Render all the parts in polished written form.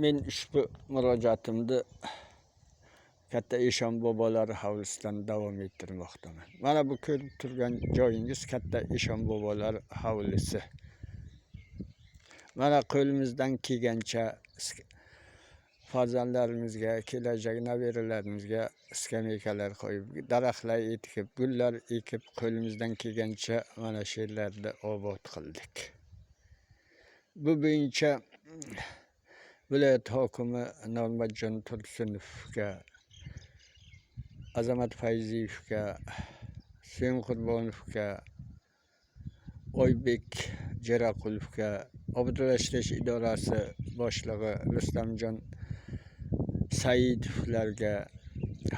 Men ushbu murojaatimni katta eshon bobolari hovlisidan davom ettirmoqdaman. Mana bu ko'rib turgan joyingiz katta eshon bobolar hovlisi. Mana qo'limizdan kelgancha farzandlarimizga, kelajak nabiralarimizga skameykalar qo'yib, daraxtlar ekib, gullar ekib, qo'limizdan kelgancha mana shu yerlarni obod qildik. Bu bo'yicha viloyat hokimi Normatjon Tursunovga, Azamat Fayziyevga, Suyun Qurbonovga, Oybek Jeraqulovga, Obodonlashtirish idorasi boshlig'i Rustamjon Saidovlarga,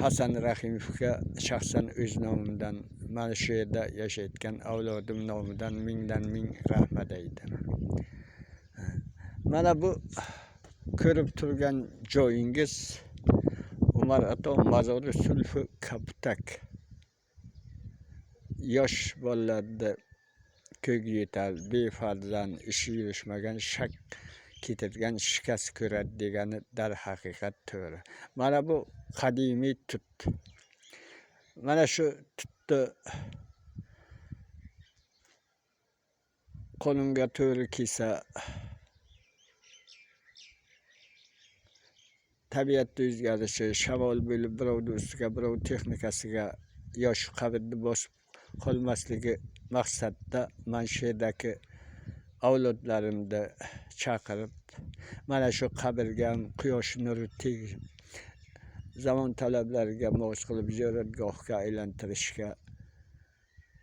Hasan Rahimovga shaxsan o'z nomimdan, mana shu yerda yashayotgan avlodim nomidan mingdan ming rahmat aytaman. Mana bu ko'rib turgan joyingiz Umar Ato mozori Sulfi Kaputak. Yosh bolalarda ko'k yetar, befarzand, ishi yurishmagan, shak ketirgan shikast ko'radi degani darhaqiqat to'g'ri. Mana bu qadimiy tut. Mana shu tutni qo'limga to'g'ri kelsa, tabiatda o'zgarishi, shamol bo'lib birovni ustiga, birov texnikasiga yosh qabrni bosib qolmasligi maqsadida man shu yerdagi avlodlarimni chaqirib, mana shu qabrga ham quyosh nuri tegib, zamon talablariga mos qilib ziyoratgohga aylantirishga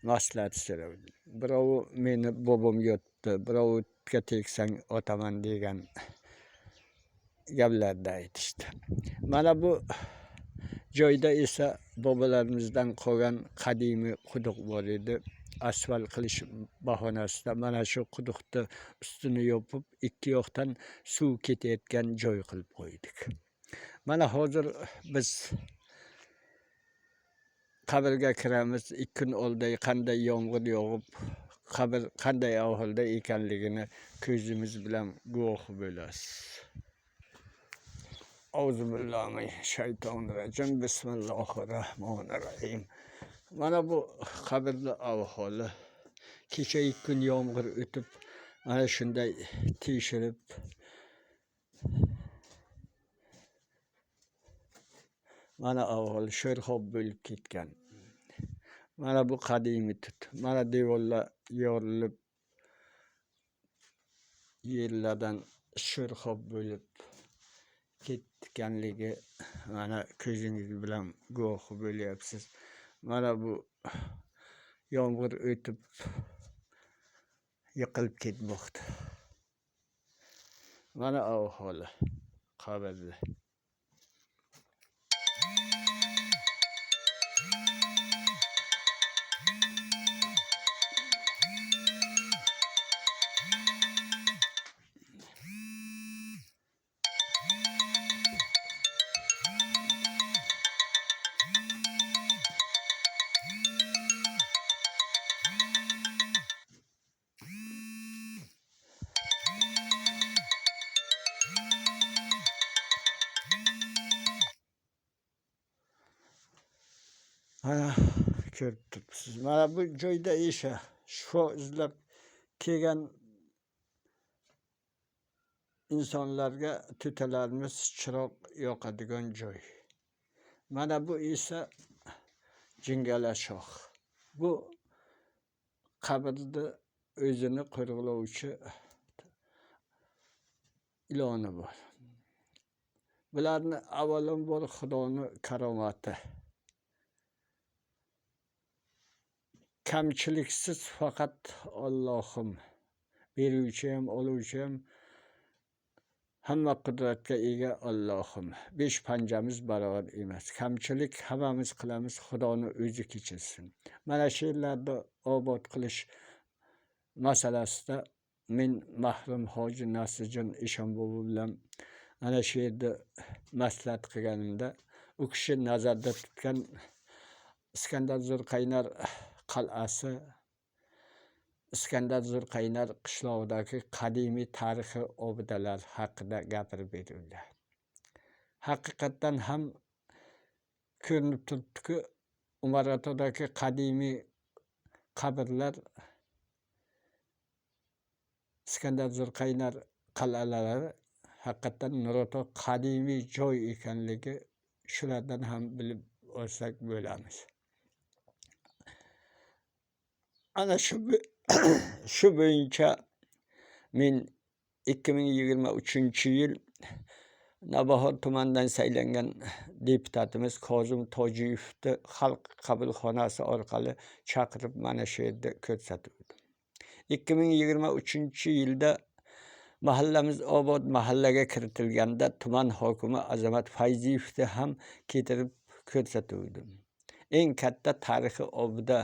maslahat so'radim. Birovi meni bobom yotdi, biroviga tegsang otaman degan gaplarni aytishdi. Mana bu joyda esa bobolarimizdan qolgan qadimiy quduq bor edi. Asfalt qilish bahonasida mana shu quduqni ustini yopib, ikki yoqdan suv ketayotgan joy qilib qo'ydik. Mana hozir biz qabrga kiramiz. 2 kun oldin qanday yomg'ir yog'ib, qabr qanday ahvolda ekanligini ko'zimiz bilan guvoh bo'lasiz. Auzubillahi shaytonir rojim. Bismillahirrohmanirrohim. Mana bu qabrni ahvoli. Kecha 2 kun yomg'ir o'tib, mana shunday teshilib, mana ahvoli sho'rxob bo'lib ketgan. Mana bu qadimiy tut. Mana devorlar yorilib, yerlardan sho'rxob bo'lib ketganligi mana ko'zingiz bilan guvoh bo'lyapsiz. Mana bu yomg'ir o'tib yiqilib ketmoqda. Mana ahvoli qabrni. Mana ko'rib turibsiz. Mana bu joyda esa shifo izlab kelgan insonlarga to'talarimiz chiroq yoqadigan joy. Mana bu esa Jingala shox. Bu qabrni o'zini qo'riqlovchi iloni bor. Bularni avvalambor Xudoni karomati. Kamchiliksiz faqat Allohim, beruvchi ham, oluvchi ham, hamma qudratga ega Allohim. 5 panjamiz barobar emas. Kamchilik hammamiz qilamiz, Xudoni o'zi kechirsin. Mana shu yerlarni obod qilish masalasida men mahrum Hoji Nasrijon Eshonbobo bilan mana shu yerda maslahat qilganimda u kishi nazarda tutgan Iskandar Zo'rqaynar qal'asi Iskandar Zulqaynar qishlog'idagi qadimiy tarixiy obidalar haqida gapirib berildi. Haqiqatdan ham ko'rinib turibdiki, Umarotodagi qadimiy qabrlar Iskandar Zulqaynar qal'alari haqiqatdan Nuroto qadimiy joy ekanligi shulardan ham bilib olsak bo'lamiz. Ana shu bo'yicha men 2023-yil Navbahor tumanidan saylangan deputatimiz Kozim Tojiyevni xalq qabulxonasi orqali chaqirib mana shu yerda ko'rsatuvdim. 2023-yilda mahallamiz obod mahallaga kiritilganda tuman hokimi Azamat Fayziyevni ham keltirib ko'rsatuvdim. Eng katta tarixiy obida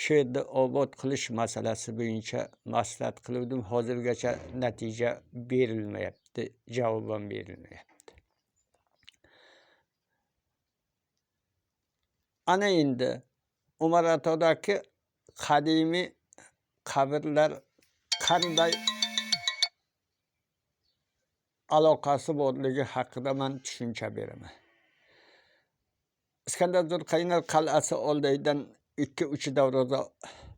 shu yerda obod qilish masalasi bo'yicha maslahat qiluvdim. Hozirgacha natija berilmayapti, javob ham berilmayapti. Ana endi Umarotodagi qadimiy qabrlar qanday aloqasi borligi haqida man tushuncha beraman. Iskandar Zulqaynar qal'asi oldidan 2-3 darvoza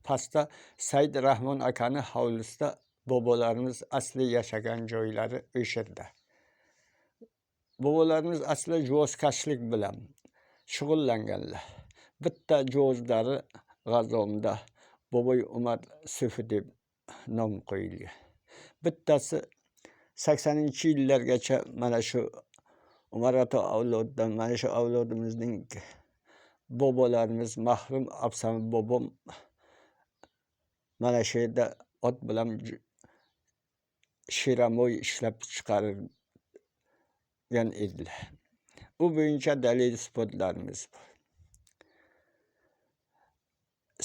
pastda Said Rahmon akani hovlisida bobolarimiz asli yashagan joylari o'sha. Bobolarimiz asli juvozkashlik bilan shug'ullanganlar. Bitta juvozlari G'azomda Boboy Umar Sufi deb nom qo'yilgan. Bittasi 80-yillargacha mana shu Umaroto avlodidan, mana shu avlodimizning bobolarimiz mahrum Absam bobom mana shu yerda ot bilan shiramoy ishlab chiqargan edilar. U bo'yicha dalil isbotlarimiz bor.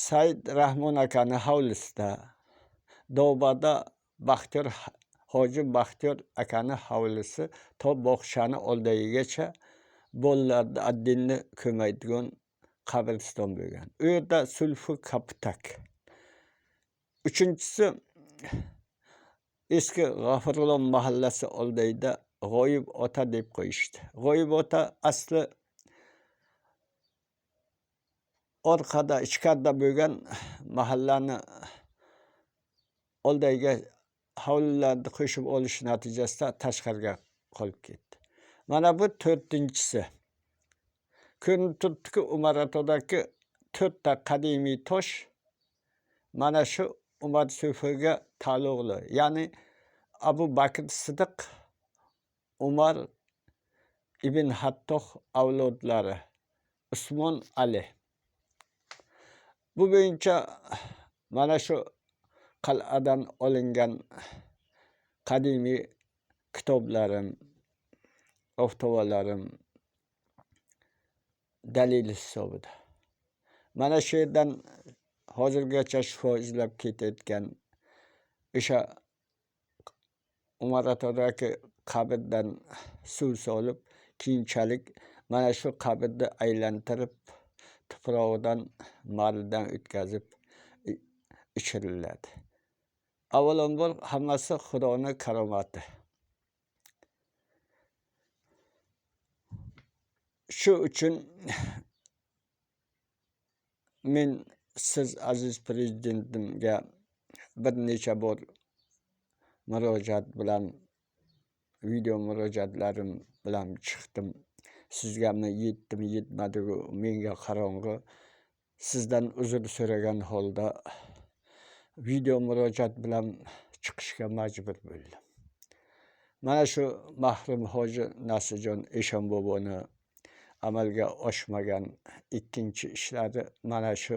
Said Rahmon akani hovlisida Dobada Baxtiyor Hoji Baxtiyor akani hovlisi to bog'chani oldigacha bolalarni addinni ko'maydigan qabriston bo'lgan. U yerda Sulfi Kapitak. Uchinchisi eski G'afurg'ulom mahallasi oldida G'oyib ota deb qo'yishdi. G'oyib ota asli orqada ichkarida bo'lgan mahallani oldiga hovlilarni qo'shib olish natijasida tashqariga qolib ketdi. Mana bu to'rtinchisi. Ko'rinib turibdiki, Umarotodagi 4ta qadimiy tosh mana shu Umar Sufiga taalluqli. Ya'ni Abu Bakr Sidiq, Umar ibn Hattoh avlodlari, Usmon Ali. Bu bo'yicha mana shu qal'adan olingan qadimiy kitoblarim, oftobalarim dalil hisobida. Mana shu yerdan hozirgacha shifo izlab ketayotgan o'sha Umarotodagi qabrdan suv solib, keyinchalik mana shu qabrni aylantirib, tuprog'idan maridan o'tkazib ichiriladi. Avvalambor hammasi Xudoning karomati. Shu uchun men siz aziz prezidentimga bir necha bor murojaat bilan, video murojaatlarim bilan chiqdim. Sizgami yetdimi, yetmadi-ku menga qarong'i. Sizdan uzr so'ragan holda video murojaat bilan chiqishga majbur bo'ldim. Mana shu mahrum Hoji Nasijon Eshon boboni amalga oshmagan ikkinchi ishlari mana shu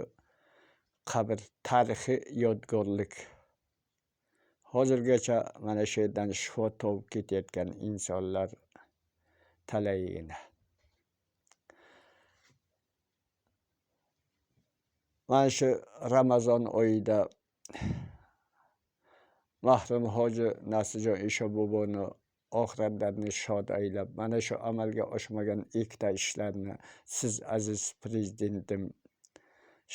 qabr tarixiy yodgorlik. Hozirgacha mana shu yerdan shifo topib ketayotgan insonlar talayigina. Mana shu Ramazon oyida mahrum Hoji Nasijon Eshon boboni oxiratlarini shod aylab, mana shu amalga oshmagan ikkita ishlarni siz aziz prezidentim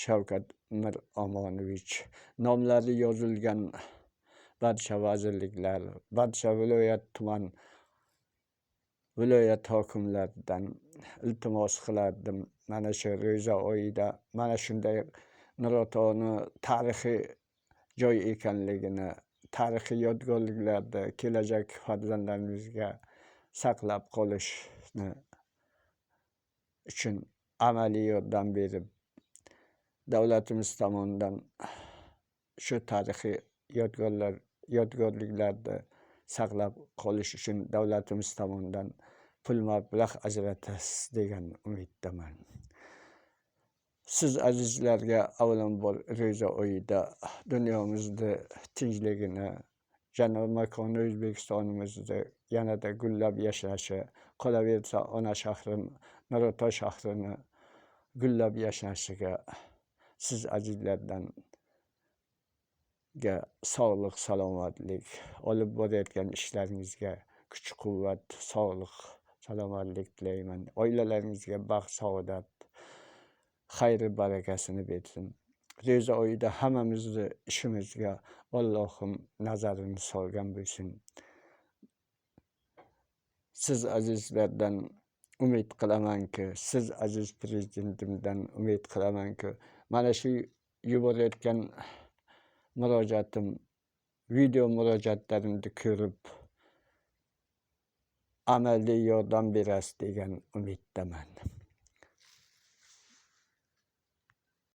Shavkat Miromonovich nomlari yozilgan barcha vazirliklar, barcha viloyat, tuman, viloyat hokimlaridan iltimos qilardim. Mana shu ro'za oyida mana shunday Nurotoni tarixiy joy ekanligini, tarixiy yodgorliklarni kelajak farzandlarimizga saqlab qolishni uchun amaliy yordam berib, davlatimiz tomonidan shu tarixiy yodgorliklarni saqlab qolish uchun davlatimiz tomonidan pul mablag' ajratasiz degan umiddaman. Siz azizlarga avvalambor ro'za oyida dunyomizni tinchligini, janob makoni O'zbekistonimizni yanada gullab yashnashi, qolaversa ona shahrim Nurota shahrini gullab yashnashiga siz azizlardan sog'lik, salomatlik, olib borayotgan ishlaringizga kuch quvvat, sog'lik, salomatlik tilayman. Oilalaringizga baxt, saodat, xayri barakasini bersin. Ro'za oyida hammamizni ishimizga Allohim nazarini solgan bo'lsin. Siz azizlardan umid qilamanki, siz aziz prezidentimdan umid qilamanki, mana shu yuborayotgan murojaatim, video murojaatlarimni ko'rib amaliy yordam berasiz degan umiddaman.